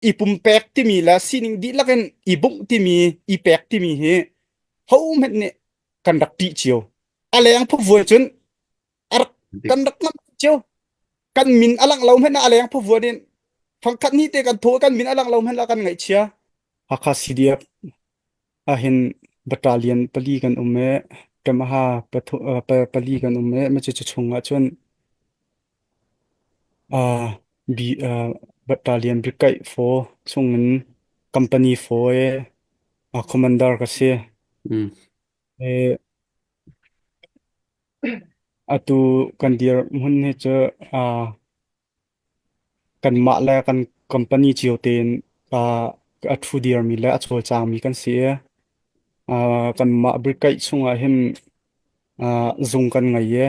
I pumpek timi le sining dihlak in i bungh timi, i pek timi hi hohmanh nih kan rak ṭih cio. A leng phuvuai cun a rak kan rak ngamh cio. Kan min a langh lo hmanh ah a leng phuvuan in fangkhat ni te kan thaw kan min a langh lo hmanh ah kan ngaihchia. Hakha CDF ahhin battalion pali kan um i Kemaha pali kan um i macu chung ah cun battalion brigade 4 chungin company 4 i commander ka si. Atu kan dirhmun hi cu Kanmah le kan company cio tein a ṭhu dirmi le a cawlcangmi kan si i kanmah brigade chungah hin zung kan ngei i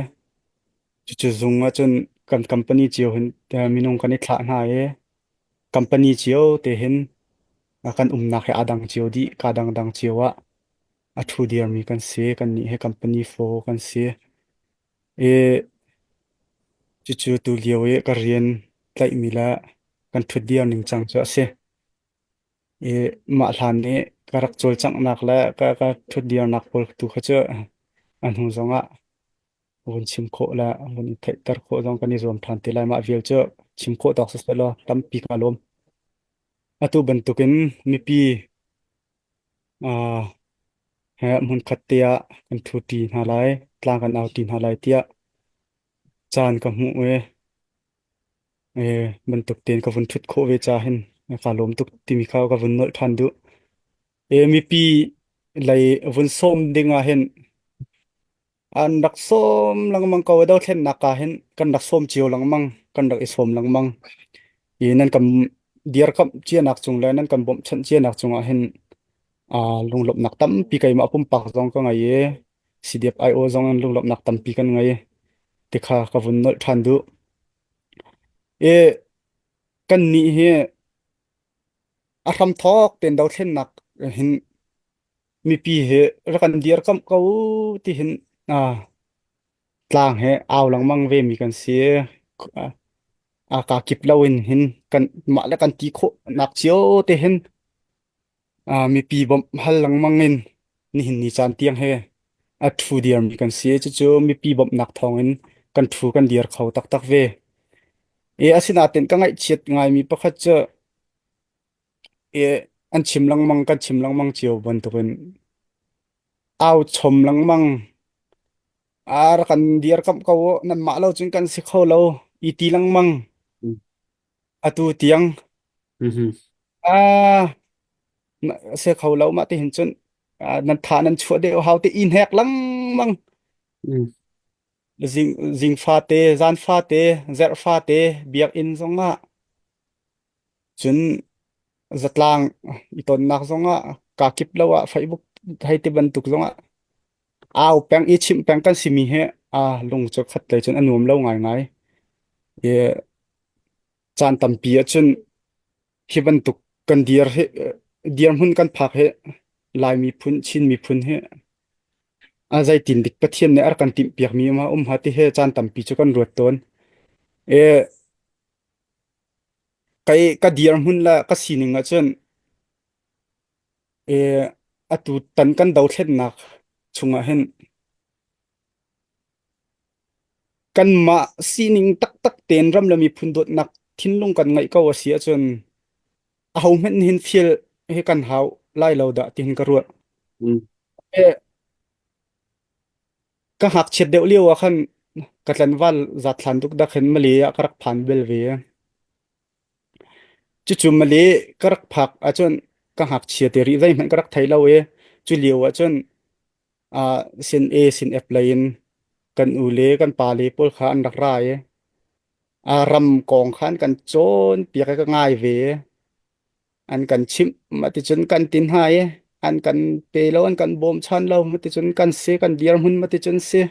cucu zung ahcun kan company cio hin minung kan i thlah hna i company cio te hin kan umnak he aa dang cio dih. Kaa dangdang cio ah a ṭhu dirmi kan si. Kannih hi company 4 kan si. I cucu tulio i ka rian tlaihmi le kan ṭhutdir ningcang cu a si. I mah hlan i ka rak cawlcanghnak le ka, ka ṭhutdirnak pawl tu kha cu a hnu zongah vun chim khawh le vun i theihter khawh zong kan i zuam ṭhan te lai. Mah vial cu chim khawh tawk siseh law tampi kaa lawm. Atu bantukin mipi uh, he hmunkhat te ah kan ṭhuṭi hna lai, tlang kan auṭi hna lai tiah caan ka hmuh i e, bantuk tein ka vun ṭhut khawh ve ca hin kaa lawm tuk timi kha ka vun nolh ṭhan duh. E, mipi lei vun sawm ding ah hin An rak sawm lengmang ko i dothlennak ah hin kan rak sawm cio lengmang, kan rak i sawm lengmang. I nan kan dirkamh cianak cung le nan kan bawmhchanh cianak cungah hin aa lunglawmhnak tampi keimah pumpak zong ka ngei i CDF-IO zong in lunglawmhnak tampi kan ngei ti kha ka vun nolh ṭhan duh. I kannih hi a hramthawk tein dothlennak hin mipi hi rak kan dirkamh ko ti hin tlang he au lengmang ve mi kan si. A ka kip lo in hin kan mah le kan ti khawh nak cio te hin mipi bawmh hal lengmang in nihin ni caan tiang he a thu dir mi kan si. Cucu mipi bawmhnak thawng in kan thu kan dir kho taktak ve. E asinain ka ngaihchiat ngaimi pakhat cu i an chim lengmang kan chim lengmang cio bantukin au chom lengmang ar kan dirkamh ko u nanmah lo cun kan si kho lo i ti lengmang atu tiang ah se kho lo mah ti hin cun nan tha nan chuah deuh hau te i hnek lengmang zing zing fate zan fate zerh fate biakinn zongah Cun zatlang i tonnak zongah kaa kip lo ah Facebook hei ti bantuk zongah au peng i chimh peng kan simi hi a lung cu khat lei cun a nuam lo ngaingai. I caan tampi ahcun hi bantuk kan dir hi dirhmun kan phak hi Lai miphun, Chin miphun hi a zeitin dik Pathian nih a rak kan timhpiakmi um um ha ti hi caan tampi cu kan ruat tawn. I Kei ka dirhmun le ka sining ahcun i atu tan kan dothlennak chungah hin kanmah sining taktak tein ram le miphun dawtnak thinlung kan ngeih ko a si ahcun ahohmanh hin fial hi kan hau lai lo dah tihin ka ruah. Eh, Ka ngakchiat deuh lio ah khan ka tlanval zatthlan tuk dak hin Malay ah ka rak phan bel ve. Cucu Malay ka rak phak ahcun ka ngakchia te rih zeihmanh ka rak thei lo i cu lio ahcun uh, sin A sin F lei in kan u le kan pa le pawl kha an rak ra i uh, ram kong kha an kan cawn piak i ka ngai ve. An kan chimh maticun kan tin hna i an kan pe lo an kan bawmchan lo maticun kan si kan dirhmun maticun si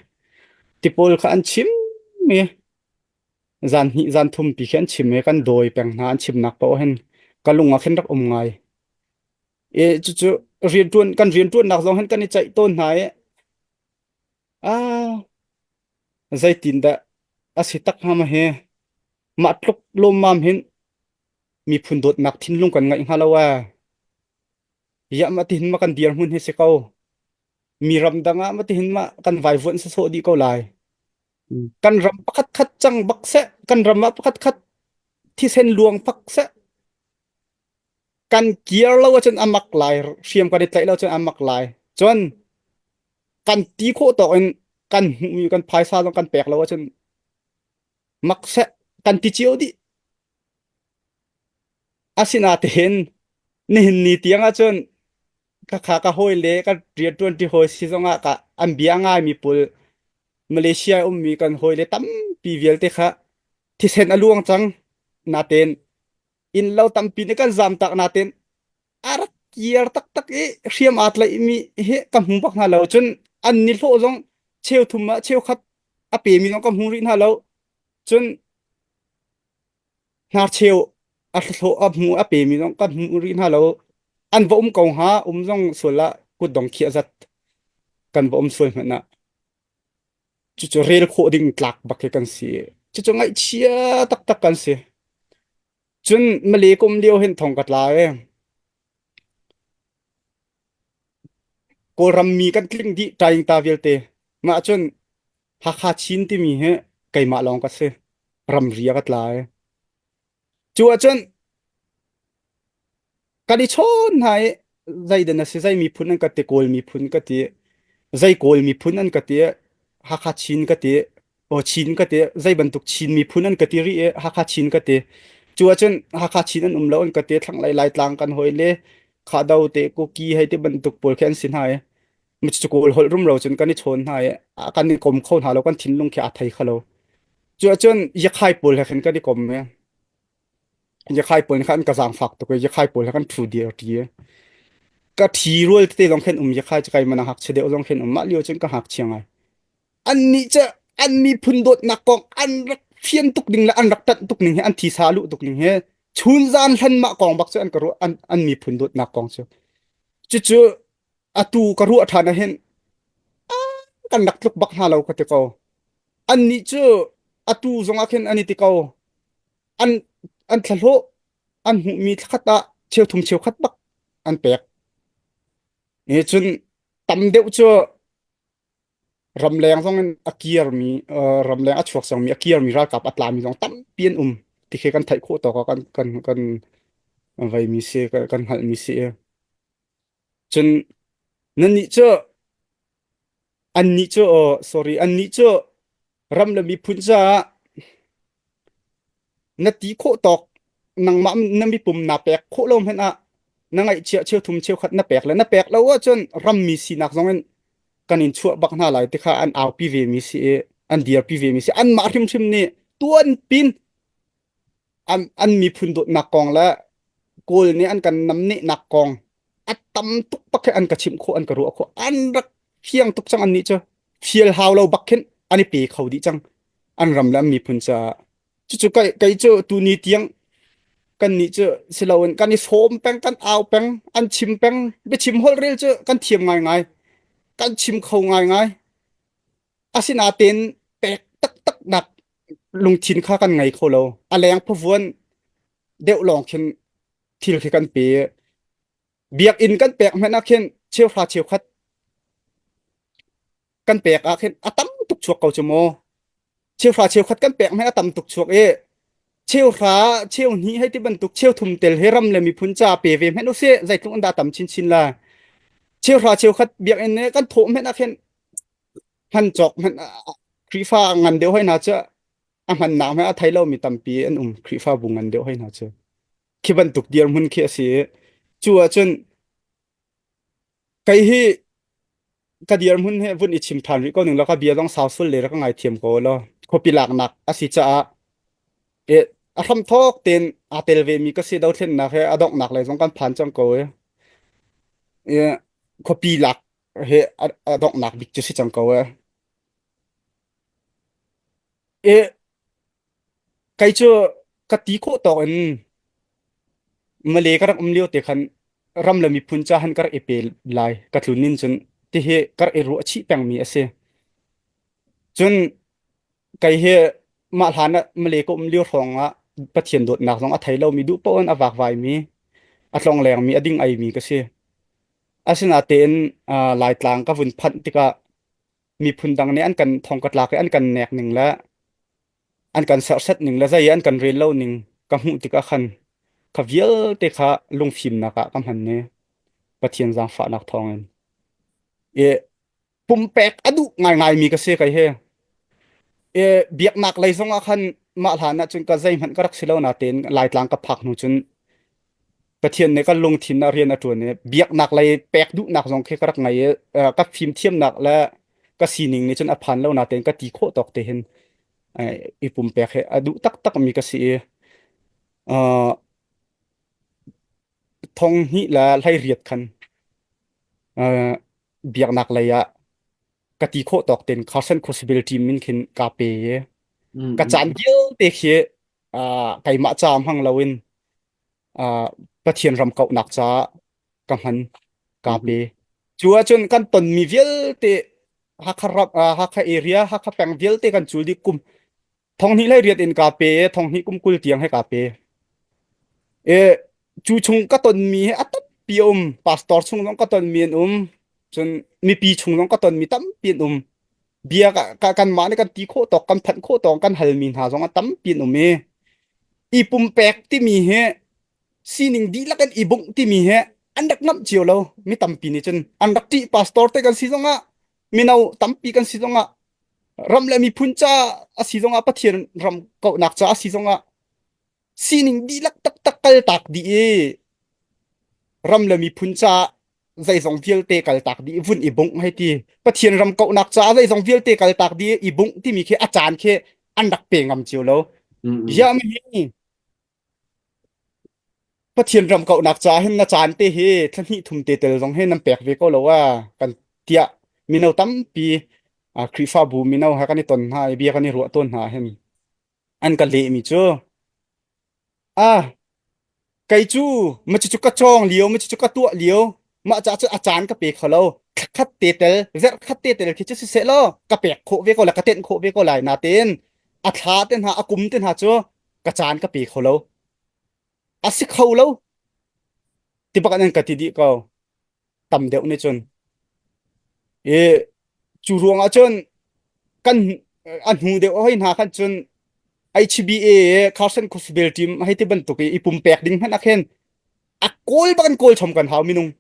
ti pawl kha an chim i zan hnih zan thum pi khi an chim i kan dawi peng hna an chimnak paoh hin ka lung ah khin rak um ngai i cucu rianṭuan kan rianṭuannak zong hin kan i ceih tawn hna i ah zeitin dah a si tak hnga ma hi mah tluk lawmmam hin. miphun dawtnak thinlung kan ngeih hnga lo ee. Iah mah tihin ma kan dirhmun hi si ko. Mi ramdang ah mah tihin ma kan vaivuan sawsawh dih ko lai. Kan ram pakhat khat cang bak seh, kan ram ah pakhat khat thisen luang fak seh. Kan kir lo ahcun a mak lai, hriam kan i tlaih lo ahcun a mak lai. Cun kan ti khawh tawk in kan hmuhmi kan phaisa zong kan pek lo ahcun mak seh kan ti cio dih. Asinain nihin ni tiang ahcun ka kha ka hawi le ka rianṭuanṭi hawi si zongah ka an bia ngaimi pawl Malaysia i ummi kan hawile tampi vialte kha thisen a luang cang. Natein innlo tampi nih kan zamtak natein a rak kir taktak i hriam aa tlaihmi hi ka hmu bak hna lo. Cun an nihlawh zong cheuthum ah cheukhat a pemi zong ka hmu rih hna lo. Cun Hnarcheu a hlawh a hmu a pemi zong kan hmu rih hna lo. An va um ko hnga, um zong sual ah kutdong khi a zat. Kan va um sual hmanh ah. Cucu rel khawh ding tlak bak hi kan si. Cucu ngaihchia taktak kan si. Cun Malay kum lio hin thong ka tla e. Kawlram mi kan tling dih ṭaing ta vialte. Mah cun Hakha Chin timi hi keimah lawng ka si. Ramri a ka tla i. Cu ahcun kan i chawn hna i zeidan a si, zei miphun an ka ti, Kawl miphun ka ti, zei Kawl miphun an ka ti, Hakha Chin ka ti, aw Chin ka ti, zei bantuk Chin miphun an ka ti rih i Hakha Chin ka ti. Cu ahcun Hakha Chin an um lo an ka ti, thlanglei Laitlang kan hawi le Khado te Kuki hei ti bantuk pawl khi an si hna i Cucu Kawl holh rumro cun kan i chawn hna i kan i kom kho hna lo, kan thinlung khi aa thei kho lo. Cu ahcun Yakhai pawl he khin kan i kom i Yakhai pawl nih khan an ka zaangfak tuk i Yakhai pawl he kan ṭhu dir ṭi. Ka ṭhi rual tete zong khin um Yakhai cu keimah na ngakchia deuh zong khin um. Mah lio cun ka ngakchia ngai. Annih cu an miphun dawtnak kong an rak fian tuk ding le an rak ṭanh tuk ning hi an thisa a luh tuk ning hi chun zan hlan mah kong bak cu an ka ruah an, an miphun dawtnak kong cu. Cucu atu ka ruah ṭhan ah hin kan rak tluk bak hna lo ka ti ko. Annih cu atu zongah khin an i ti ko. An an thlahlawh an hmuhmi thlakhat ah cheuthum cheukhat bak an pek. E cun tam deuh cu ramleng zong in a kirmi ramleng a chuak cangmi a kirmi ralkap a tlami zong tampi an um ti khi kan theih khawh tawk ah kan kan kan veimi si kan hngalhmi si. Cun nannih cu annih cu aw sorry annih cu ram le miphun caah na ti khawh tawk nangmah na mipum naa pek khawh lo hmanh ah na ngaihchiah cheuthum cheukhat na pek le na pek lo ahcun rammi sinak zong in kan in chuah bak hna lai ti kha an aupi ve mi si i an dirpi ve mi si anmah hrimhrim nih tuan pin an, an miphun dawtnak kong le Kawl nih an kan namnehnak kong a tam tuk bak khi an ka chimh khawh an ka ruah khawh an rak fiang tuk cang annih cu fial hau lo bak khin an i pe kho dih cang an ram le an miphun caah cucu kei, kei cu tuni tiang kan nih cu siloin kan i sawm peng kan au peng an chim peng biachim holh rel cu kan thiam ngaingai kan chim kho ngaingai Asinain pek taktak nak lungthin kha kan ngei kho lo. A leng phavuan deuh lawng khin thil khi kan pe. Biakinn kan pek hmanh ah khin cheuhra cheukhat kan pek ah khin a tam tuk chuak ko cu mu. Cheuhra cheukhat kan pek hmanh a tam tuk chuak i cheuhra cheuhnih hei ti bantuk cheuthum tel hi ram le miphun ca pe ve hmanh usih zeitluk an dah tam chinchin la. Cheuhra cheukhat biakinn nih kan thawh hmanh ah khin hman cawk hmanh Khrihfa ngan deuh hoi hna cu a hmannak hmanh a thei lomi tampi an um Khrihfabu ngan deuh hoi hna cu khi bantuk dirhmun khi a si i cu ahcun kei hi ka dirhmun he vun i chim ṭhan rih ko ning law ka bia zong sau sul le rak ka ngaithiam ko law khuapi laknak a si caah e a hramthawk tein aa tel ve mi ka si dothlennak he a donghnak lei zong kan phan cang ko i e khuapi lak he a donghnak bik cu si cang ko e. E kei cu ka ti khawh tawk in Malay ka rak um lio te khan ram le miphun ca han ka rak i pe lai ka tlun nin cun tihi ka rak i ruah chih pengmi a si. Cun kei hi mah hlan ah Malay ka um lio hrawng ah Pathian dawtnak zong a thei lomi duh paoh in a vakvaimi, a tlonglengmi, a ding eimi ka si. Asinain uh, Laitlang ka vun phanh tikah miphun dang nih an kan thong ka tlak i an kan nek ning le an kan serhsat ning le zei an kan rel lo ning ka hmuh tikah khan kha vialte kha lungfimnak ah ka hman i Pathian zaangfahnak thawngin i pumpek a duh ngaingaimi ka si kai he. E, biaknak lei zong ah khan mah hlan ah cun ka zeihmanh ka rak si lo natein Laitlang ka phak hnu cun Pathian nih ka lungthin ah rian a ṭuan i biaknak lei pek duhnak zong khi ka rak ngei i eh, ka fimthiamnak le ka sining nih cun a phan lo natein ka ti khawh tawk te hin eh, i pumpek hi a duh taktak mi ka si i uh, thong hnih le 18 khan uh, biaknak lei ah ka ti khawh tawk ten Carson Possibility min khin ka pe i Mm, ka mm, caan vialte khi uh, keimah ca hmang loin uh, Pathian ram kauhnak caah ka hman ka mm, pe. Cu ahcun kan tonmi vialte Hakha ram uh, Hakha area Hakha peng vialte kan cul dih kum thonghnih hlei riat in ka pe i thonghnih kum 20 tiang he ka pe. E cu chung ka tonmi hi a tampi a um. Pastor chung zong ka tonmi an um. Cun mipi chung zong ka tonmi tampi an um. Bia ka, ka, kanmah nih kan ti khawh tawk, kan phanh khawh tawk, kan halmi hna zong a tampi an um i i pumpek timi hi sining dihlak in i bungh timi hi an rak ngamh cio lo. Mi tampi nih cun an rak ṭih pastor te kan si zongah mino tampi kan si zongah ram le miphun ca a si zongah Pathian ram kauhnak ca a si zongah sining dihlak taktak kaltak dih i ram le miphun ca zeizong vialte kaltak dih vun i bungh hei ti Pathian ram kauhnak ca zeizong vialte kaltak dih i bungh timi khi a caan khi an rak pe ngam cio lo mm, mm. ya mi Pathian ram kauhnak ca hin na caan te hi thla hnih thum te tel zong hi nan pek ve ko lo a kan tiah mino tampi a Khrihfabu mino he kan i ton hna i bia kan i ruah tawn hna hin an ka lehmi cu ah kei cu ma cu ka cawng lio ma cu ka tuah lio mah ca cu a caan ka pe kho lo khat te tel zerh khat te tel khi cu siseh law ka pek khawh ve ko la ka tenh khawh ve ko lai natein a thla te hna a kum te hna cu ka caan ka pe kho lo a si kho lo ti bak an ka ti dih ko tam deuh nih cun i cu ruang ah cun kan a hnu deuh hoi hna khan cun HBA Carson Cosbel team hei ti bantuk i i pumpek ding hmanh ah khin a kawl bak in kawl chom kan hau minung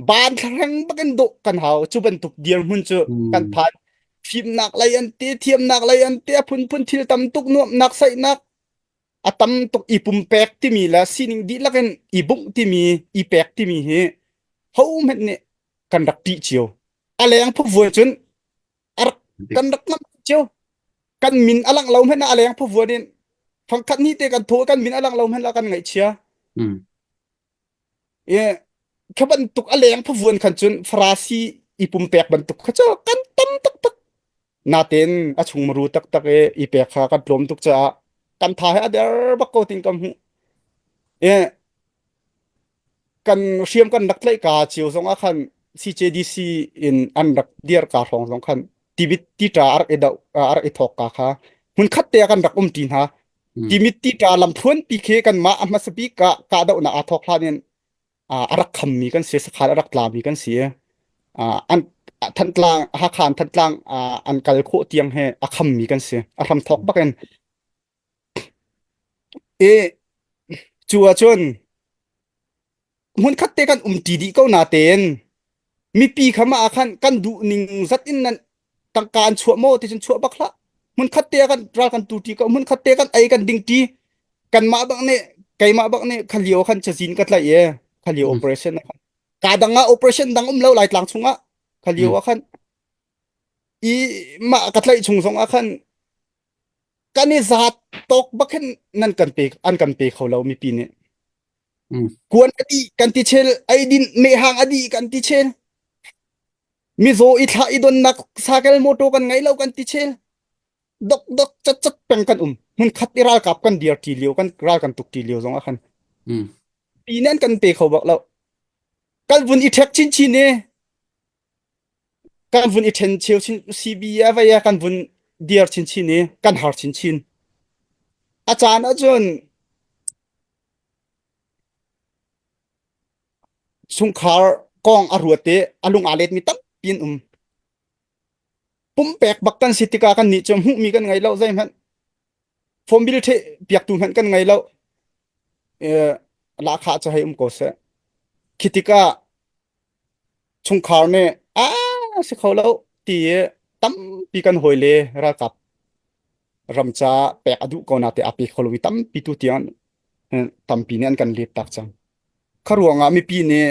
ban thlareng bak in dawh kan hau cu bantuk dirhmun cu kan Mm. phan fimnak lei an ti thiamnak lei an ti a phunphun thil tam tuk nuamhnak saihnak a tam tuk i pumpek timi le sining dihlak in i bungh timi i pek timi hi hohmanh nih kan rak ṭih cio a leng phuvuan cun a rak kan rak ngamh cio kan min a langh lo hmanh ah a leng phuvuan in fangkhat ni te kan thaw kan min a langh lo hmanh ah kan ngaihchia Mm. i kha bantuk a leng phuvuan khan cun farasi i pumpek bantuk kha cu kan tam taktak Natein a chungmuru taktak i i pek kha kan tlawm tuk caah kan tha he a der bak ko tin ka hmuh. I kan hriam kan rak tlaih ka cio zong ah khan CJDC in an rak dir ka hrawng zong khan tibit tita a rak i doh a rak i thawk ka kha hmun khat te ah kan rak um ṭi hna. Mm. Timit tita lamthluan pi khi kanmah a hmasa bik ah kahdohnak aa thawk hlan in a rak khammi kan si sakhan a rak tlami kan si an Thantlang Hakha an Thantlang an kal khawh tiang he a khammi kan si a hram thawk bak in e cu ahcun hmunkhat te kan um ṭi dih ko natein mipi kha mah ah khan kan duh ning zat in nan tangka an chuah maw ti cun chuah bak hlah hmunkhat te ah kan ral kan tu ṭi ko hmunkhat te kan ei kan ding ṭi kanmah bak nih keimah bak nih kha lio khan cazin ka tlaih i kha lio Mm. operation ah khan ka dang ah operation dang um lo laitlang chung ah kha lio Mm. ah khan i mah ka tlaih chung zong ah khan kan i zaat tawk bak hin nan kan pe an kan pe kho lo mipi nih Mm. kuan a dih kan ti chel eidin mehhang a dih kan ti chel mizaw i thlah i donnak sakel motor kan ngei lo kan ti chel dok dok cat cat peng kan um hmun khat i ralkap kan dir ti lio kan ral kan tuk ti lio zong ah khan Mm. pi nan kan pe kho bak lo kan vun i ṭhek chinchin i kan vun i ṭhen cheu chin CB a vai a kan vun dir chinchin i kan har chinchin. A caan ahcun chungkhar kong a ruat i a lung aa letmi tampi an um. Pumpek bak kan si tikah kan nih cu hmuhmi kan ngei lo zeihmanh. Phone bill ṭheh piaktu hmanh kan ngei lo. Lahkhah cu hei um ko seh. Khi tikah chungkhar nih a si kho lo ti i tampi kan hawile ralkap ram ca pek a duh ko na te a pe kho lomi tampi tu tiang tampi nih an kan let tak cang. Kha ruangah mipi nih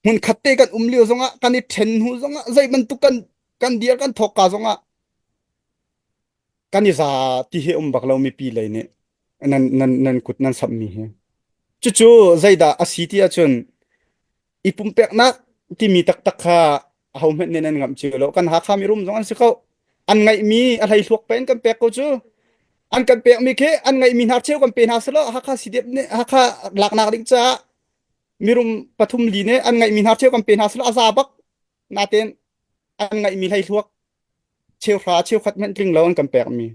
hmunkhat te kan um lio zongah kan i ṭhen hnu zongah zei bantuk kan kan dir kan thawk ka zongah kan i za ti hi um bak lo mipi lei nih nan nan nan kut nan samh mi hi. Cucu zeidah a si ti ahcun i pumpeknak timi taktak kha ahohmanh nih nan ngamh cio lo. Kan Hakha mirum zong an si ko. An ngaihmi a hleihluak pe in kan pek ko cu. An kan pekmi khi an ngaihmi hna cheu kan pe hna selaw Hakha CDF nih Hakha laknak ding caah mirum pathum li nih an ngaihmi hna cheu kan pe hna selaw a za bak. Natein an ngaihmi hleihluak cheuhra cheukhat hmanh tling lo an kan pekmi.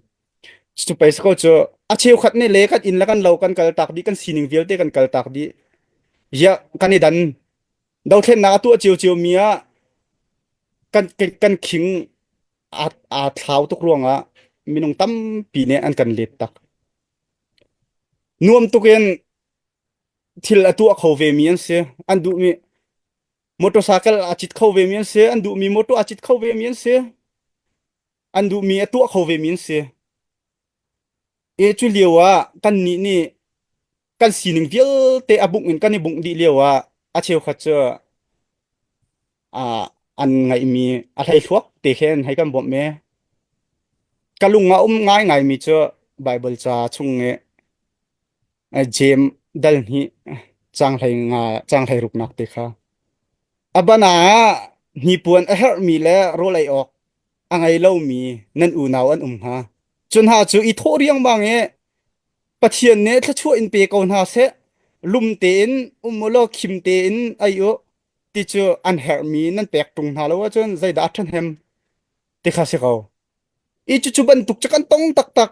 Cu pei ko cu a cheukhat nih le kan inn le kan lo kan kal tak dih kan sining vialte kan kal tak dih. Ya kan i dan dothlennak a tuah ciocio mi ah kan kan, kan khing aa aa thlau tuk ruangah minung tampi nih an kan let tak. Nuam tuk in thil a tuah kho ve mi an si. An duhmi motorcycle a cit kho ve mi an si. An duhmi motor a cit kho ve mi an si. An duhmi a tuah kho ve mi an si. E cu lio ah kannih nih kan sining vialte a bungh in kan i bungh dih lio ah a cheukhat cu ah an ngaihmi a hleihluak te khin hei kan bawmh i ka lung ah um ngaingaimi cu Baibal ca chung i Jeim dal hnih caang hlei nga caang hlei ruknak te kha a ban ah hnipuan a herhmi le rawl ei awk a ngei lomi nan unau an um hnga. Cu hna cu i thawh riangmang i Pathian nih thluachuah in pe ko hna seh, lum tein um u law khim tein ei u ti cu an herhmi nan pek ṭung hna lo ahcun zeidah a ṭhahnem ti kha si ko. I cucu bantuk cu kan tong taktak.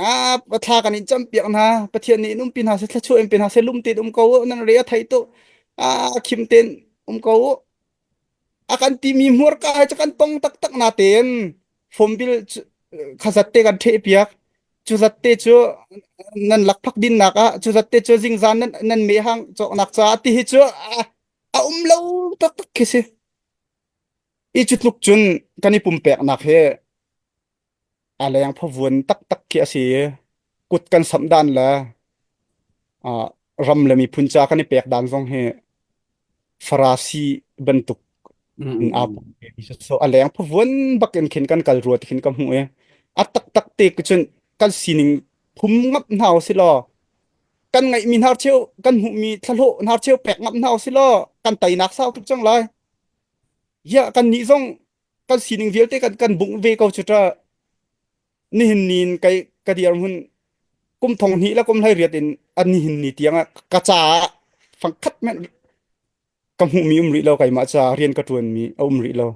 Ah, thla kan in campiak hna. Pathian nih in umpi hna seh, thluachuah in pe hna seh, lum tein um ko u, nan re a thei tu. Ah, khim tein um ko u. A kan timi hmurka he cu kan tong taktak natein phone bill kha zat te kan ṭheh piak. Cu zat te cu nan lakphak dinnak ah cu zat te cu zingzan nan nan mehhang cawknak caah ti hi cu a, a um lo taktak khi si. I cu tluk cun kan i pumpeknak hi a leng phavuan taktak khi a si i kut kan samh dan le uh, ram le miphun ca kan i pek dan zong hi Farasi bantuk in aa pum so a leng phavuan bak in khin kan kal rua ti khin ka hmuh i a taktak te cun kan sining phum ngap hna si law kan ngaihmi hnarcheu kan hmuhmi thlahlawh hnarcheu pek ngap hna si law kan teinak sau tuk cang lai ya kan nih zong kan sining vialte kan kan bungh ve ko cu ta nihin ni in kai ka dirhmun kum thong hnih le kum hlei riat in an nihin ni tiang ah ka caah fangkhat men ka hmuhmi um rih lo keimah ca rian ka ṭuanmi a um rih lo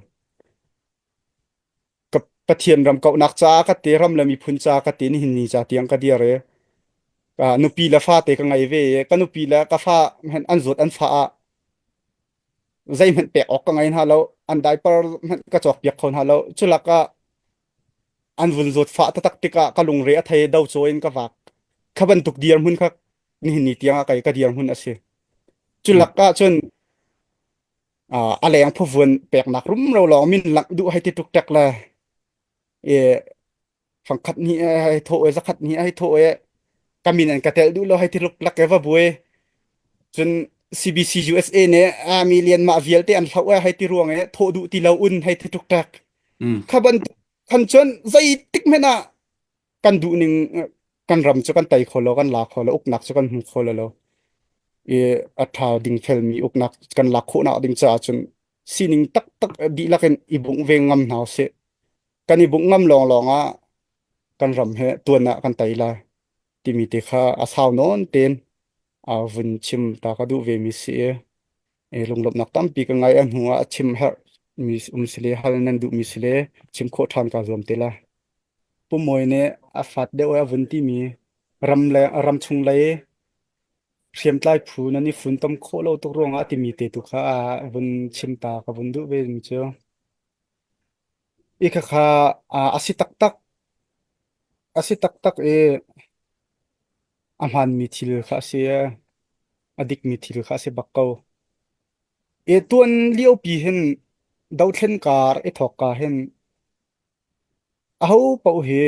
ka Pathian ram kauhnak caah ka te ram le miphun caah ka te nihin ni ca tiang ka dir i ka nupi le fate ka ngei ve i ka nupi le ka fa hmanh an zawt an fa ah zeihmanh pek awk ka ngei hna lo an diaper hmanh ka cawk piak kho hna lo culak ah an vun zawt fah taktak tikah ka lungre a thei do caw in ka vak kha bantuk dirhmun kha nihin ni tiang ah kai ka dirhmun a si culak ah cun a leng phuvuan peknak rumro lawng min langh duh hei ti tuk tek le e fangkhat ni hei tho e zakhat ni hei tho e ka min an ka tel duh lo hei ti luk lak e va buai cun CBC USA ne a mi lian mah vialte an hloh e hei ti ruang e thawh duh ti lo un hei ti tuk tek kha ban khan cun zeitik hmanh ah kan duh ning kan ram cu kan tei kho lo kan la kho lo uknak cu kan hmu kho lo lo i a ṭha dingfel mi uknak kan lak khawhnak ding caah cun sining taktak dihlak in i bungh ve ngam hna usih kan i bungh ngam lawnglawng ah kan ram he tuan ah kan tei lai timi te kha a sau nawn tein a vun chim ta ka duh ve mi si i lunglawmhnak tampi ka ngai a hnu ah a chim herh mi um si le hal nan duh mi si le chim khawh ṭhan kaa zuam te lai. Pu Mawi nih a fat deuh i a vun timi ram le ramchung lei hriamtlai phu nan i funtom khawh lo tuk ruangah timi te tu kha a vun chim ta ka vun duh ve mi cu. I khakha a si taktak a si taktak i a hmaanmi thil kha a si i a dikmi thil kha a si bak ko. I tuan liopi hin dothlen kar i thawk ka hin aho paoh hi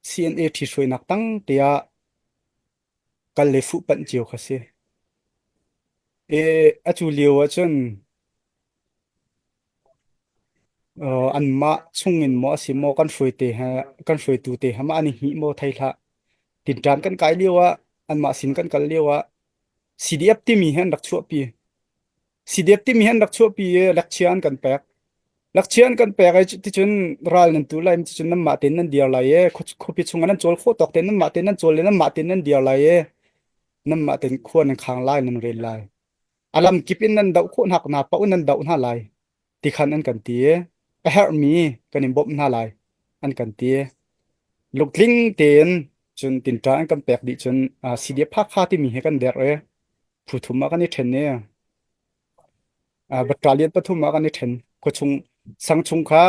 CNA ṭhithruainak tang tiah kal le fuhpanh cio kha si. I atu lio ahcun anmah chungin maw a si maw kan hruaite he kan hruaitu te he mah an i hngih maw thei hlah. Tinṭan kan kai lio ah anmah sin kan kal lio ah CDF timi hi an rak chuahpi. CDF timi hi an rak chuahpi i lekchia an kan pek. Lakchia an kan pek i ticun ral nan tu lai ticun nanmah tein nan dir lai i khuapi chungah nan cawl khawh tawk tein nanmah tein nan cawl le nanmah tein nan dir lai i nanmah tein khua nan khang lai nan rel lai. A lam kip in nan doh khawh hna hna paoh nan doh hna lai ti khan an kan ti i a herhmi kan in bawmh hna lai an kan ti. Lungtling tein cun tinṭa an kan pek dih cun CDF Hakha timi hi kan derh i phu thum ah kan i ṭhen i Battalion pathum ah kan i ṭhen. Khuachung sang chung kha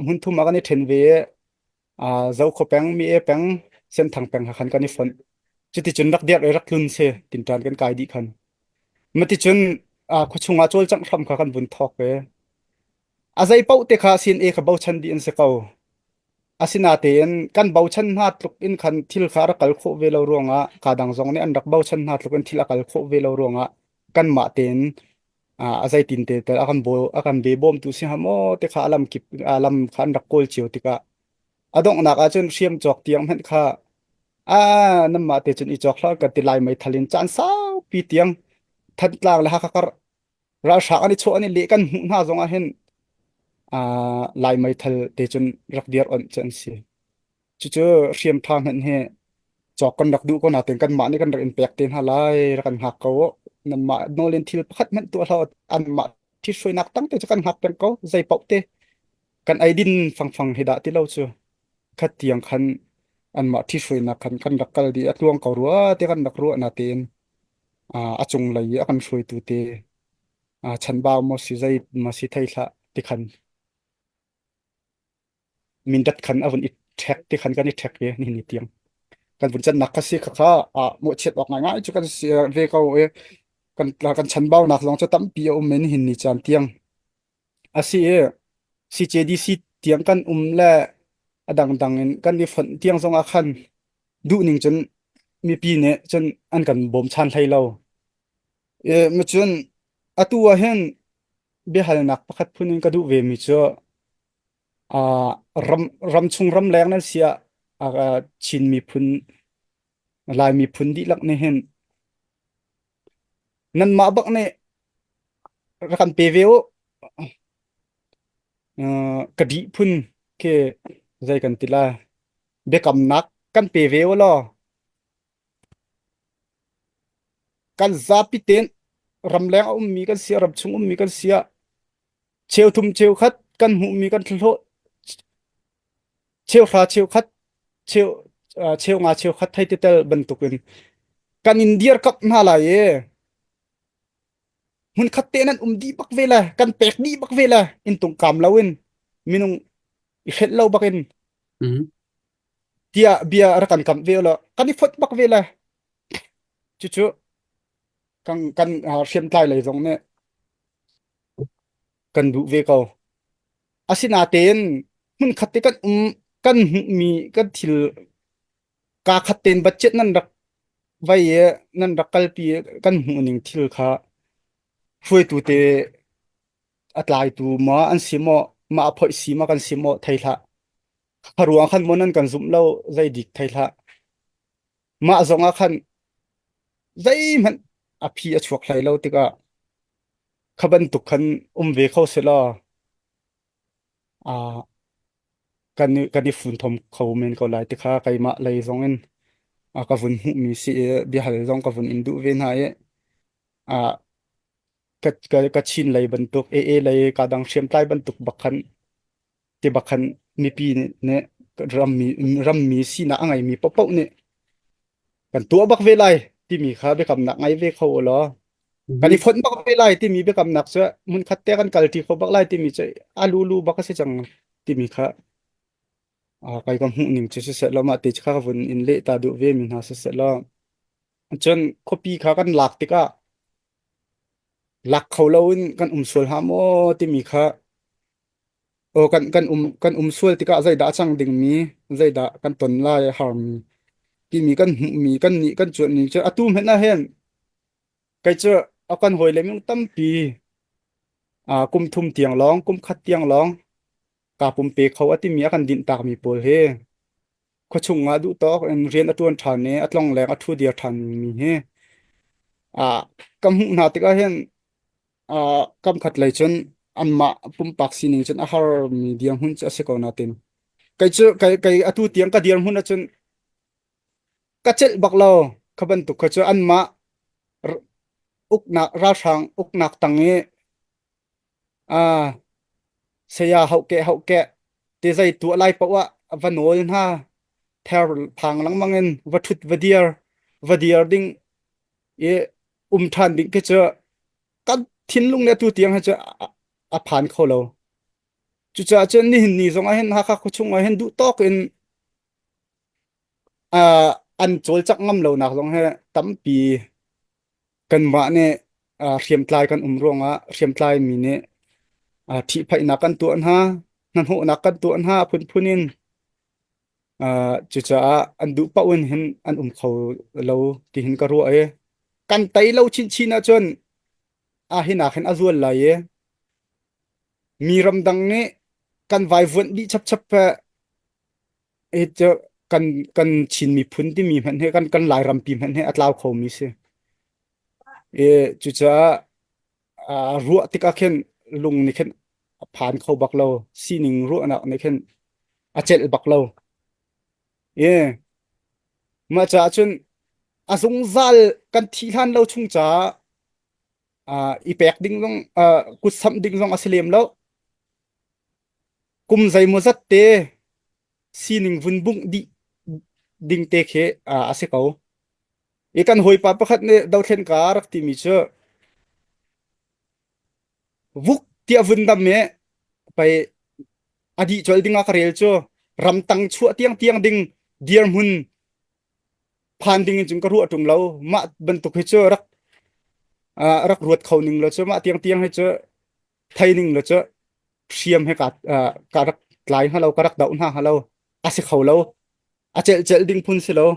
hmun thum ah kan i ṭhen ve i Zokhua peng, Mi-e peng, Senthang peng kha khan kan i fonh. Cuticun rak dirh i rak tlun si tinṭan kan kai dih khan. Maticun khuachung ah cawlcangh hram kha kan vun thawk ve. A zei paoh te kha CNA kha bochan dih an si ko. Asinatein kan bochan hna tluk in khan thil kha a rak kal khawh ve lo ruangah kaa dang zong nih an rak bochan hna tluk in thil a kal khawh ve lo ruangah kanmah tein a zeitin te tel a kan bo a kan ve bawmtu si hnga maw te kha a lam kip a lam kha an rak kawl cio tikah a donghnak ah cun hriam cawk tiang hmanh kha a nanmah te cun i cawk hlah kan ti lai meithal in caan saupi tiang Thantlang le Hakha kar ralhrang an i chawh an i leh kan hmuh hna zong ah hin lai meithal te cun rak dir onh cu an si. Cucu hriam ṭha hmanh hi cawk kan rak duh ko nain kanmah nih kan rak in pek te hna lai, rak kan hngak ko. Nanmah nawl in thil pakhat hmanh tuah hlah u. Anmah ṭhithruainak tang te cu kan hngak peng ko. Zei paoh te kan eidin fangfang hi dah ti lo cu. Khat tiang khan anmah ṭhithruainak khan kan rak kal dih. A tluang ko rua ti kan rak ruah natein a cunglei i a kan hruaitu te chanbau maw si zei maw si thei hlah ti khan mindat khan a vun i ṭhek ti khan kan i ṭhek ve nihin ni tiang kan vun cannak kha si khakha mawhchiat awk ngaingai cu kan si ve ko i kan kan chanbaunak zong cu tampi a um i nihin ni caan tiang a si i CJDC tiang kan um le a dangdang in kan i fonh tiang zong ah khan duhning cun mipi nih cun an kan bawmchan hlei lo. E, cun atu ah hin biahalnak pakhat phun in ka duh ve mi cu ram ramchung ramleng nan si ah Chin miphun Lai miphun dihlak nih hin nanmah bak nih rak kan pe ve u. Ka dih phun khi zei kan ti lai biakamnak kan pe ve u law kan zapi tein ramleng a ummi kan si ramchung ummi kan si ah cheuthum cheukhat kan hmuhmi kan thlahlawh cheuhra cheukhat cheu cheunga cheukhat thei te tel bantukin kan in dirkamh hna lai i hmunkhat te nan um dih bak ve le kan pek dih bak ve le in tungkam loin minung i hrelh lo bakin tiah bia rak kan kamh ve lo kan i fonh bak ve le cucu kan kan hriamtlai lei zong nih kan duh ve ko. Asinain hmunkhat te kan um kan hmuhmi kan thil kaa khat tein budget nan rak vai i nan rak kalpi i kan hmuh ning thil kha hruaitu te a tlaitu maw an si maw mah a phoih si maw kan si maw thei hlah. Kha ruang khan maw nan kan zumh lo zei dik thei hlah. Mah zong ah khan zeihmanh a phi a chuak hlei lo tikah kha bantuk khan um ve kho selaw aa kan i kan i funtom kho men ko lai ti kha keimah lei zong in a ka vun hmuhmi si i biahal zong ka vun in duh ve hna i aa ka ka ka Chin lei bantuk AA lei ka dang hriamtlai bantuk bak khan ti bak khan mipi nih nih Rammi rammi sinak a ngeimi paohpaoh nih kan tuah bak ve lai timi kha biakamnak ngei ve kho u law kan i fonh bak ve lai timi biakamnak cu hmunkhat te kan kalṭi kho bak lai timi cu a lulu bak a si cang timi kha kai ka hmuh ning cu siseh law mah te kha ka vun in leh ta duh ve mi hna siseh law cun khuapi kha kan lak tikah lak kho loin kan um sual hlah maw timi kha aw kan um sual tikah zeidah a cang dingmi zeidah kan ton lai a harmi timi kan hmuhmi kan nih kan cuanh ning cu atu hmanh ah hin kei cu a kan hawile minung tampi kum thum tiang lawng kum khat tiang lawng kaa pumpe kho a timi a kan dinh takmi pawl hi khuachung ah duhtawk in rian a ṭuan ṭhan i a tlongleng a ṭhu dir ṭhanmi hi ka hmuh hna tikah hin kamkhat lei cun anmah pumpak sining cun a harmi dirhmun cu a si ko nain kei cu kei kei atu tiang ka dirhmun ahcun ka celh bak lo. Kha bantuk kha cu anmah uknak ralhrang uknak tang i saya hauhkeh hauhkeh ti zei tuah lai paoh ah va nawl hna ther phang lengmang in va ṭhut va dir va dir ding i um ṭhan ding khi cu kan thinlung le atu tiang hi cu a phan kho lo. Cucaah cun nihin ni zong ah hin Hakha khuachung ah hin duh tawk in an cawlcangh ngam lonak zong hi tampi kanmah nih hriamtlai kan um ruangah hriamtlai mi nih ṭhihphaihnak kan tuah hna, hnahnawhnak kan tuah hna phunphun in. Cucaah an duh paoh in hin an um kho lo ti hin ka ruah i kan tei lo chinchin ahcun a hinak hin a zual lai i mi ramdang nih kan vaivuanh dih chapchap hi cu kan kan Chin miphun timi hmanh hi kan kan Lairampi hmanh hi a tlau khomi si. I cucaah ruah tikah khin lung nih khin a phan kho bak lo sining ruahnak nih khin a celh bak lo. I mah caah cun a zungzal kan thih hlan lo chung caah i pek ding zong kut samh ding zong a si lem lo. Kum zeimawzat te sining vun bungh dih ding te khi a si ko. I kan hawipa pakhat nih dothlen ka rak timi cu vuk tiah vun dam i pei a dih colh ding ah ka rel cu ramtang chuah tiang tiang ding dirhmun phan ding in cun ka ruah ṭung lo. Mah bantuk hi cu rak rak ruat kho ning lo cu mah tiang tiang hi cu thei ning lo cu hriam he ka ka rak tlai hnga lo ka rak doh hna hnga lo a si kho lo a celh celh ding phun si lo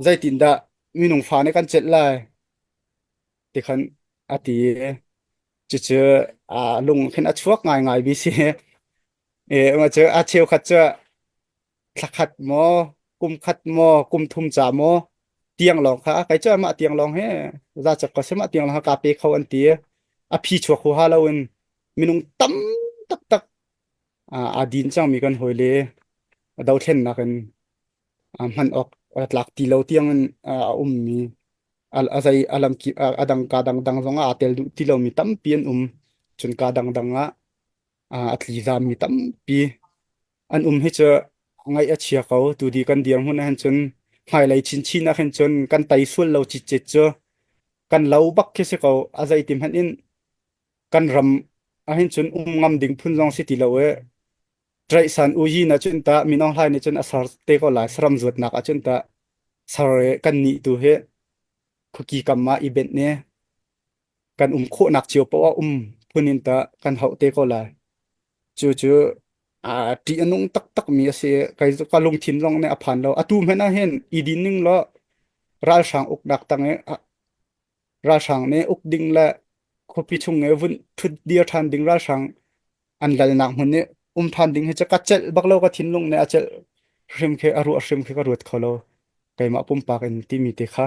zeitindah minung fa nih kan celh lai ti khan a ti cucu a lung khin a chuak ngaingai bi si e ma cu a cheukhat cu thlakhat maw kum khat maw kum thum ca maw tiang lawng kha kai cu mah tiang lawng he za chak ko se mah tiang lawng ka pe kho an ti a phi chuak hu ha lo in minung tam taktak a din cangmi kan hawi le dothlennak in hman awk tlak ti lo tiang in a ummi a zei a lam a dang ka dang dang zong ah aa tel duh ti lomi tampi an um cun ka dang dang ah a tli zami tampi an um hi cu ngaih a chia ko. Tudi kan dirhmun ah hin cun hmailei chinchin ah hin cun kan tei sual lo citcet cu kan lo bak khi si ko. A zeiti hmanh in kan ram ah hin cun um ngam ding phun zong si ti lo e. Ṭaihsan uyi na cun ta Min Aung Hlaing nih cun a ser te ko lai. Saram zuatnak ah cun ta ser i kan nih tu hi khuaki kam ah i benh ne kan um khawhnak cio paoh ah um phun in ta kan hauh te ko lai. Cu cu a ṭih a nung taktakmi a si. Kei ka lungthin zong nih a phan lo. Atu hmanh ah hin i din ning law ralhrang uknak tang i ralhrang nih uk ding le khuapi chung i vun ṭhut dir ṭhan ding ralhrang an lalnak hmun i um ṭhan ding hi cu ka celh bak lo ka thinlung nih a celh hrim khi a ruah hrim khi ka ruat kho lo. Keimah pumpak in timi te kha.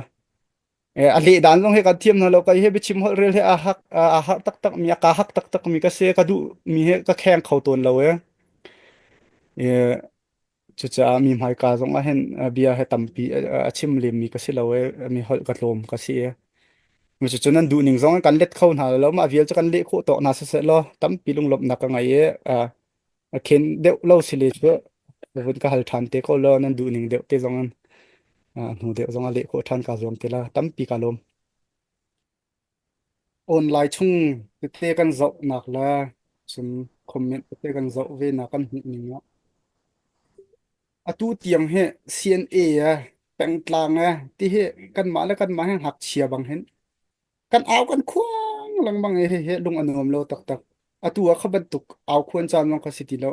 A leh dan zong hi kan thiam hna lo kai hi biachim holh rel hi a hak a har taktak mi a ka hak taktak mi ka si ka duh mi hi ka kheng kho tawn lo e. Cucaah mi hmaika zong ah hin bia he tampi a chim lem mi ka si lo e mi holh ka tlawm ka si e. Cucu nan duh ning zong kan let kho hna lo mah vial cu kan leh khawh tawk hna siseh law tampi lunglawmhnak ka ngei e a khen deuh lo si le cu. Vun ka hal ṭhan te ko law nan duh ning deuh te zong in hnu deuh zong a leh khawh ṭhan kaa zuam te la. Tampi kaa lawm. Online chung tete kan zohnak le cun comment tete kan zoh ve nak kan hmuh ning ah atu tiang hi CNA eh pengtlang eh ti hi kanmah le kanmah hi ngakchia bang hin kan au kan khuang lengmang i hihi lung a nuam lo taktak. Atu ah kha bantuk au khuan caan zong kha si ti lo.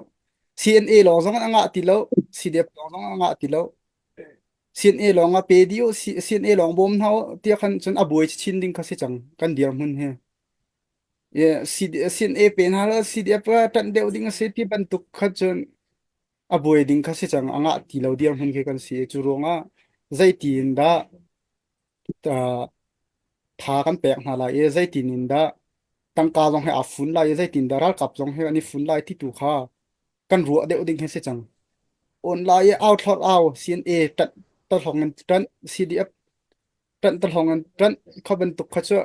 CNA lawng zong a ngah ti lo. CDF lawng zong a ngah ti lo. CNA lawng a pe dih u, CNA lawng bawm hna u tiah khan cun a buai chin ding kha si cang kan dirhmun hi. CNA pe hna la CDF ṭanh deuh ding a si ti bantuk kha cun a buai ding kha si cang a ngah ti lo dirhmun khi kan si. Cu ruangah zeitin dah tha kan pek hna lai i zeitin in dah tangka zong he aa fun lai i zeitin dah ralkap zong he an i fun lai ti tu kha kan ruah deuh ding hi si cang. Online i au thlor au CNA ṭanh tahlong in ṭanh CDF ṭanh tahlong in ṭanh kha bantuk kha cu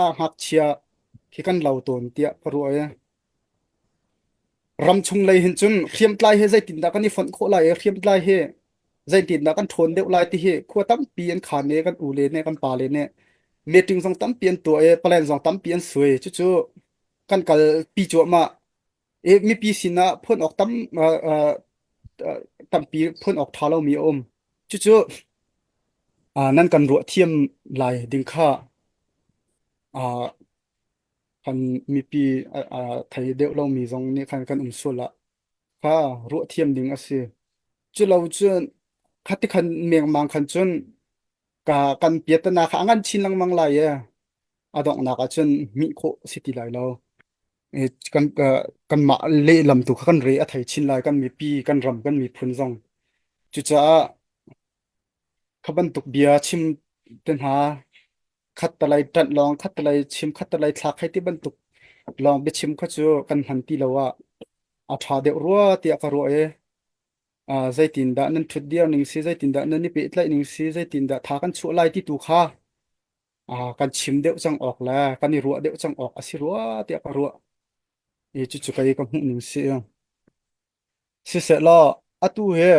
a ngakchia khi kan lo tawn tiah ka ruah i Ramchung lei hin cun hriamtlai hi zeitindah kan i fonh khawh lai i hriamtlai hi zeitindah kan ṭhawn deuh lai ti hi khua tampi an khaan i kan ule nih kan pale nih meeting zong tampi an tuah i plan zong tampi an suai. Cucu kan kalpi cuahmah i mipi sinah phun awk tam uh, uh, tampi phun awk ṭha lomi a um. Cucu uh, nan kan ruah thiam lai ding kha uh, kan mipi a thei deuh lomi zong nih khan kan um sual ah kha ruah thiam ding a si. Culo cun khati khan mengmang khan cun ka kan piatana kha a ngan chin lengmang lai i a donghnak ah cun hmih khawh si ti lai lo. Kan kanmah lehlam tu kha kan re a thei chin lai kan mipi kan ram kan miphun zong. Cucaah kha bantuk bia chim te hna khattalei ṭanh lawng khattalei chim khattalei thlak hei ti bantuk lawng biachim kha cu kan hman ti lo ah a ṭha deuh rua tiah ka ruah i zeitindah nan ṭhut dir ning si zeitindah nan i pehtlaih ning si zeitindah tha kan chuah lai ti tu kha kan chim deuh cang awk le kan i ruah deuh cang awk a si rua tiah ka ruah i cucu kei ka hmuh ning si. Siseh law atu hi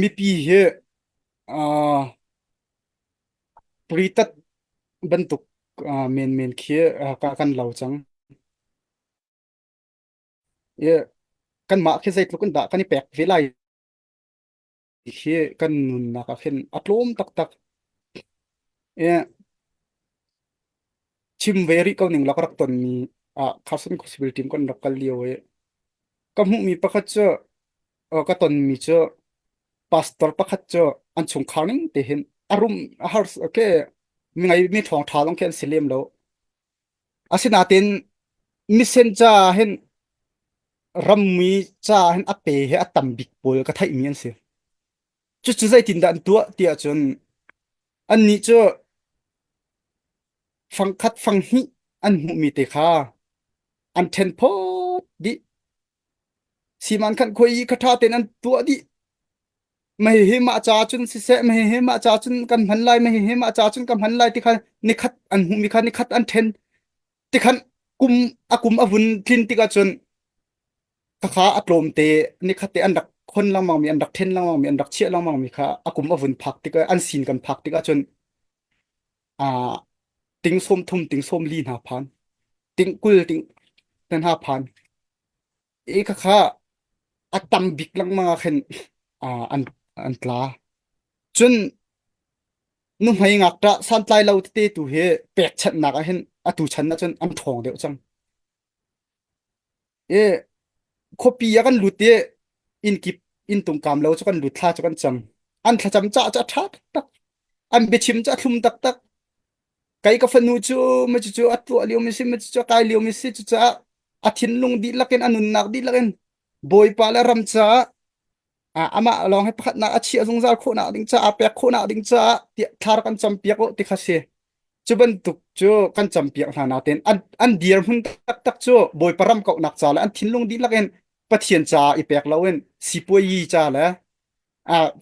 mipi hi Pritat bantuk menmen khi kan lo cang. I kanmah khi zeitluk in dah kan i pek ve lai khi kan nunnak ah khin a tlawm taktak. I chim ve rih ko ning law ka rak tonmi ah Carson Civil Team kan rak kal lio i ka hmuhmi pakhat cu ka tonmi cu pastor pakhat cu an chungkhar ning te hin a rum a har ke mi ngai mi ṭhawng ṭha lawng khi an si lem lo. Asinain misen ca hin rammi ca hin a pe hi a tam bik pawl ka theihmi an si. Cucu zeitindah an tuah ti ahcun annih cu fangkhat fanghnih an hmuhmi te kha an ṭhen phawt dih. Siman khan khuai i kha ṭha tein an tuah dih. Mei hi mah ca cun siseh, mei hi mah ca cun kan hman lai, mei hi mah ca cun ka hman lai ti kha nikhat an hmuhmi kha nikhat an ṭhen. Tikhan kum a kum a vun tlin tikah cun khakha a tlawmte nikhat te an rak khon lengmang mi an rak ṭhen lengmang mi an rak chiah lengmang mi kha a kum a vun phak tikah an sin kan phak tikah cun aa ting 30 ting 40 hna phan ting 20 ting hna phan i khakha a tam bik lengmang ah khin an an tla cun nuhmei ngakṭah santlai lo tete tu hi pekchanhnak ah hin atu chan ah cun an ṭhawng deuh cang i khuapi ah kan lut i innkip inntung kaam lo cu kan lut thla cu kan cam an thlacam cah cu a ṭha taktak an biachim cu a thlum taktak Kei ka fanu cu ma cucu a tuah liomi si, ma cucu a kai liomi si, cucaah a thinlung dihlak in a nunnak dihlak in Bawipa le ram caah amah lawng hi pakhatnak a chiah zungzal khawhnak ding caah pek khawhnak ding caah tiah thla rak kan campiak u ti kha si. Cu bantuk cu kan campiak hna nain an, an dirhmun taktak cu Bawipa ram kauhnak ca le an thinlung dihlak in Pathian caah i pek loin sipuayi ca le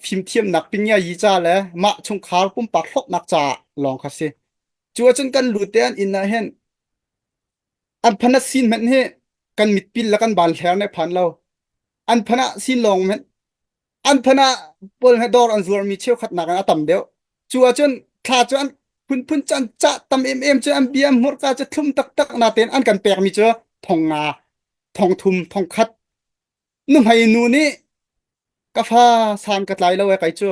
fimthiamnak pinya yi ca le mah chungkhar pumpak hlawknak ca lawng kha si. Cu ahcun kan lut te an inn ah hin an phanat sin hmanh hi kan mitpil le kan ban hler ne phan lo. An phanah sin lawng men an phanah pawl he dawr an zuarmi cheukhat nak in a tam deuh. Cu ahcun thla cu an phunphun can cah tam emem cu an bia hmurka cu thlum taktak natein an kan pekmi cu thong nga, thong thum, thong khat. Nuhmei nu nih ka fa san ka tlai lo e kai cu.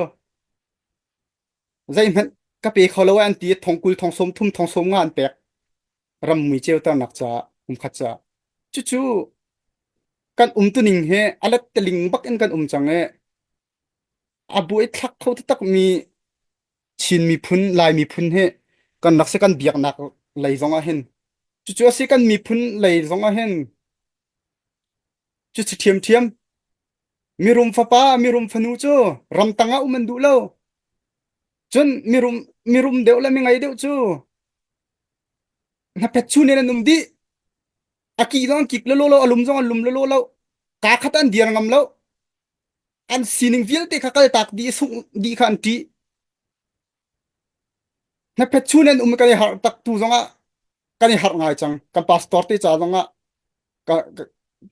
Zeihmanh ka pe kho lo e an ti thong kul, thong sawm thum, thong sawm nga an pek. Ram mui ceuternak caah kumkhat caah. Cucu kan umtuning hi a letteling bak in kan um cang i a buai thlak kho taktak mi Chin miphun, Lai miphun hi kan rak si kan biaknak lei zong ah hin. Cucu a si kan miphun lei zong ah hin cucu ṭhiamṭhiam. Mirum fapa, mirum fanu cu ramtang ah um an duh lo. Cun mirum, mirum deuh le mingei deuh cu hnaphet chun in an um dih. A kih zong an kik lolo lo, a lum zong an lum lolo lo. Kaa khat an dir ngam lo. An sining vialte kha kaltak dih, sungh dih kha an ṭih. Hnaphet chun an um kan i harh tak tu zongah kan i harh ngai cang. Kan pastor te ca zongah ka, ka,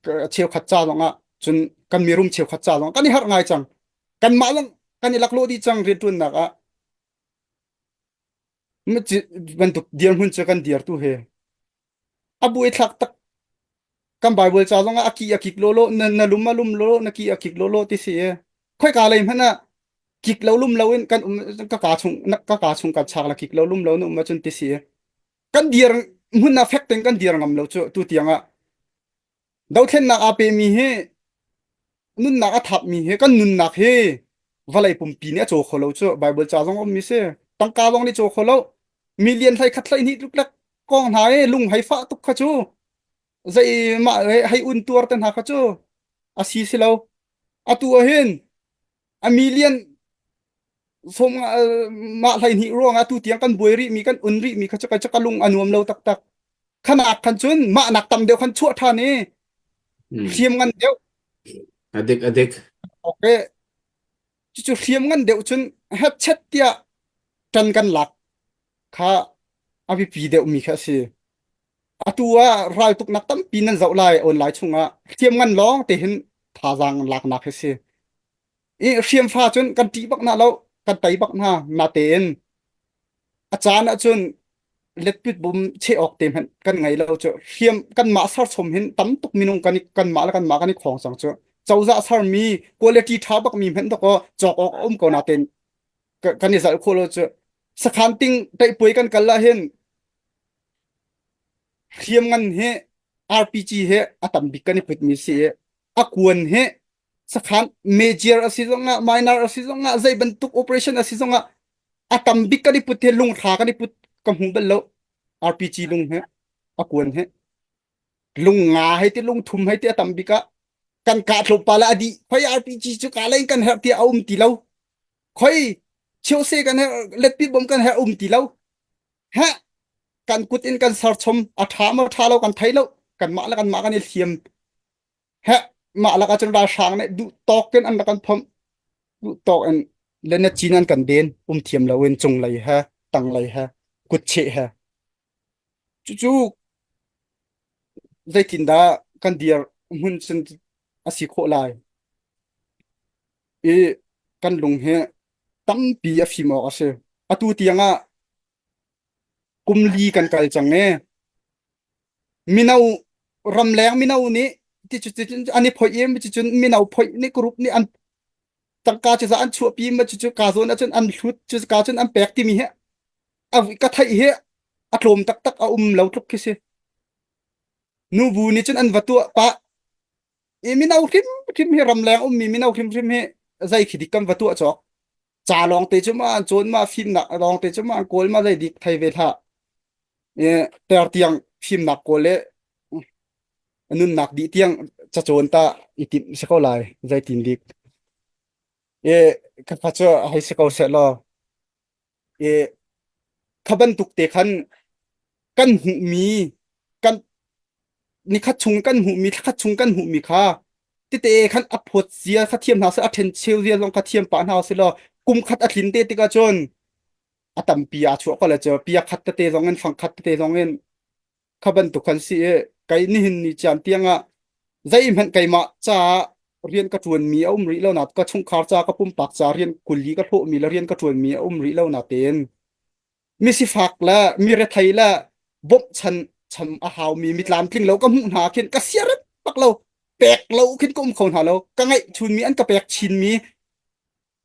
ka cheukhat ca zongah cun kan mirum cheukhat ca zongah kan i harh ngai cang. Kanmah zong kan i laklawh dih cang rianṭuannak ah. Bantuk dirhmun cu kan dir tu he. A buaithlak tak kan Bible ca zongah a ki a kik lawlaw na, na lum a lum lawlaw na ki a kik lawlaw ti si i khoika lei hmanh ah kik lo lum lo in kan um ka ka chung na ka ka chung kan chak la kik lo lum lo na um ahcun ti si i kan dir hmun ah fek tein kan dir ngam lo cu tu tiang ah Dothlennak aa pemi hi nunnak a thapmi hi kan nunnak hi vawlei pumpi nih a caw kho lo cu Bible ca zong a ummi si. Tangka zong nih caw kho lo. Million hlei khat hlei hnih tluk lek kong hna i lung hei fah tuk kha cu zei mah hei un tuar te hna kha cu a si si lo. Atu ah hin a million som mah hlei hnih ruang ah tu tiang kan buai rih mi kan un rih mi kha cu ka lung a nuam lo taktak. Khanak khan cun mah nak tam deuh khan chuah ṭhan i hriam ngan deuh. Adik adik. Okay. Cucu hriam ngan deuh cun hepchet tiah ṭan kan lak kha a biapi deuh mi kha a si. Atu ah raltuknak tampi nan zoh lai online chungah hriam ngan lawng te hin thazaang laknak hi si. I hriamfa cun kan ṭih bak na lo, kan tei bak hna natein a caan ahcun letpit bum cheh awk te hmanh kan ngei lo cu hriam kanmah serchom hin tam tuk minung kan i kanmah le kanmah kan i khawng cang cu cozah sermi quality ṭha bak mi hmanh dakaw cawk awk a um ko natein kan i zalh khawh lo cu sakhan ting teihpuai kan kal ah hin hriam ngan hi RPG he a tam bik kan i put mi si i a kuan hi sakhan major a si zongah minor a si zongah zei bantuk operation a si zongah a tam bik kan i put hi lunghra kan i put ka hmu bal lo RPG lung he a kuan he lung nga hei ti lung thum hei ti a tam bik ah kan kah tlawmpal ah a dih khoi RPG cu ka lei kan herh ti a um ti lo khoi chiose kan herh letpi bom kan herh um ti lo he kan kut in kan serchom a tha ma tha lo kan thei lo kan mah le kan mah kan i hliam he mah lak ahcun ralhrang nih duh tawk in an rak kan phomh duh tawk in le na cin an kan den um thiam lo in cunglei he tanglei he kutcheh he cucu zeitindah kan dir hmun cun a si khawh lai i kan lung hi tampi a fim awk a si atu tiang ah kum li kan kal cang e mino ramleng mino nih ti cu an i phoih i cucun mino phoih nih group nih an tangka cu za an chuahpi ma cucu ka zawn ahcun an hlut cu ka cun an pek timi hi a ka theih hi a tlawm taktak a um lo tluk khi si nubu nih cun an va tuah pah i mino hrimhrim hi ramleng ummi mino hrimhrim hi zei khi dik kan va tuah cawk ca lawng te cu ma an cawn ma fimnak lawng te cu ma an kawl ma zei dik thei ve hlah ter tiang fimnak kawl le nunnak dih tiang cacawn ta i timh si ko lai zeitin dik e ka fa cu hei si ko seh law e kha bantuk te khan kan hmuhmi kan nikhat chung kan hmuhmi thlakhat chung kan hmuhmi kha tete khan a phawt zia kha thiam hna seh a ṭhen cheu zia zong kha thiam pah hna seh law kum khat a tlin te tikah cun a tampi aa chuah ko le cu pia khat tete zong in fang khat tete zong in kha bantuk khan si i kai nihin ni ciam tiang ah zeihmanh keimah caah. Rian ka ṭuanmi a um rih lo na ka chungkhar ca ka pumpak ca rian kuli ka hlawhmi le rian ka ṭuanmi a um rih lo na tein mi sifak le mi rethei le bawmhchan cham a haumi mi tlamtling lo ka hmuh hna khin ka siarem bak lo pek lo khin ka um kho hna lo ka ngaih chunmi an ka pek chinmi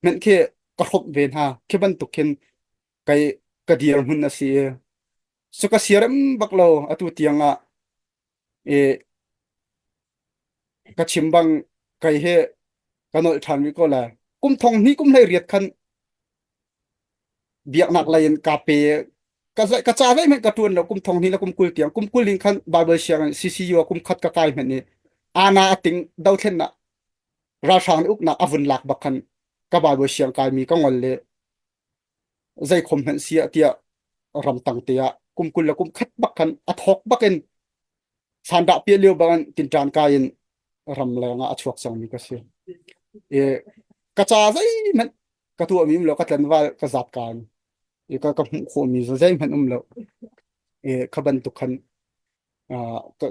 hmenh khi ka hrawmh ve hna khi bantuk khin kai ka dirhmun a si so ka siarem bak lo atu tiang ah i ka chim bang kai he ka nolh ṭhan rih ko lai kum thong hnih kum hlei riat khan biaknak lei in ka pe ka zai ka ca zeihmanh ka ṭuan lo kum thong hnih le kum 20 tiang kum 20 in khan Bible sianginn CCU ah kum khat ka kai hmanh i ana ating dothlennak ralhrang nih uknak a vun lak bak khan ka Bible siang kai mi ka ngol le zei khom hmanh si ah tiah ramtang te ah kum 20 le kum khat bak khan a thawk bak in sandah piah lio bangin tinṭan kai in ram leng ah a chuak cangmi ka si. I ka ca zeihmanh ka tuahmi um lo ka tlanval ka zat kaan i ka ka hmuh khawhmi zeihmanh um lo. I kha bantuk khan ka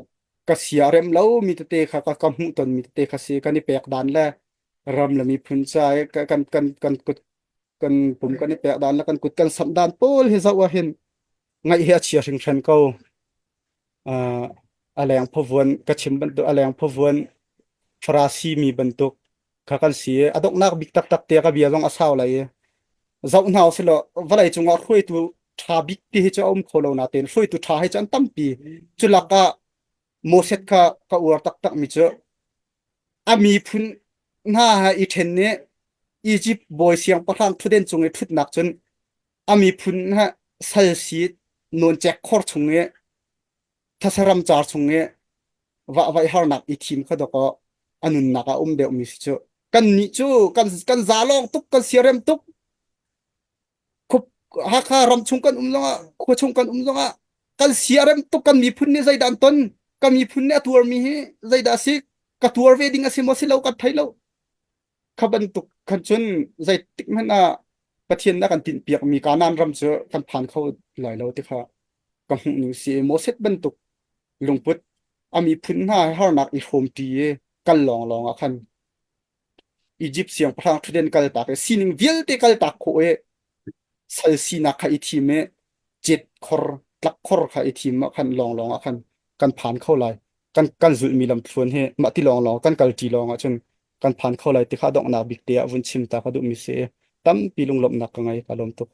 ka sia rem lo mi tete kha ka ka hmuh ton mi tete kha si kan i pek dan le ram le miphun ca i kan kan kan kut kan pum kan i pek dan le kan kut kan samh dan pawl hi zoh ah hin ngaih hi a chia hringhran ko. A leng phavuan ka chim bantuk a leng phavuan Farasi mi bantuk kha kan si i a donghnak bik taktak te ka bia zong a sau lai i zoh hna usih law vawlei cungah hruaitu ṭha bik ti hi cu a um kho lo natein hruaitu ṭha hi cu an tampi cu lakah Moses kha ka uar taktak mi cu a miphun hna he i ṭhen i Egypt bawi siangpahrang ṭhutden cung i ṭhutnak cun a miphun ha sal si nawncek khor chung i thasaram car chung i vahvaih harnak i thim kha dawkaw a nunnak ah um deuhmi si cu kan nih cu kan kan za lawng tuk kan siarem tuk khup Hakha ram chung kan um zongah khua chung kan um zongah kan siarem tuk kan miphun nih zeidah an ton kan miphun nih a tuarmi hi zeidah a si ka tuar ve ding a si maw si lo kan thei lo Kha bantuk khan cun zeitik hmanh ah Pathian a kan tinhpiakmi Kanaan ram cu kan phan kho lai lo ti kha ka hmuh ning si. Moses bantuk lungput a miphun hna he harnak i hrawmṭi i kal lawnglawng ah khan Izipt siangpahrang ṭhutden kaltak i sining vialte kaltak khawh i sal sinak kha i thim i cet khor tlak khor kha i thim ah khan lawnglawng ah khan kan phan kho lai. Kan kan zulhmi lamthluan hi mah ti lawnglawng kan kalṭi lawng ah cun kan phan kho lai ti kha donghnak bik te ah vun chim ta ka duhmi si i tampi lunglawmhnak ka ngei ka lawm tuk.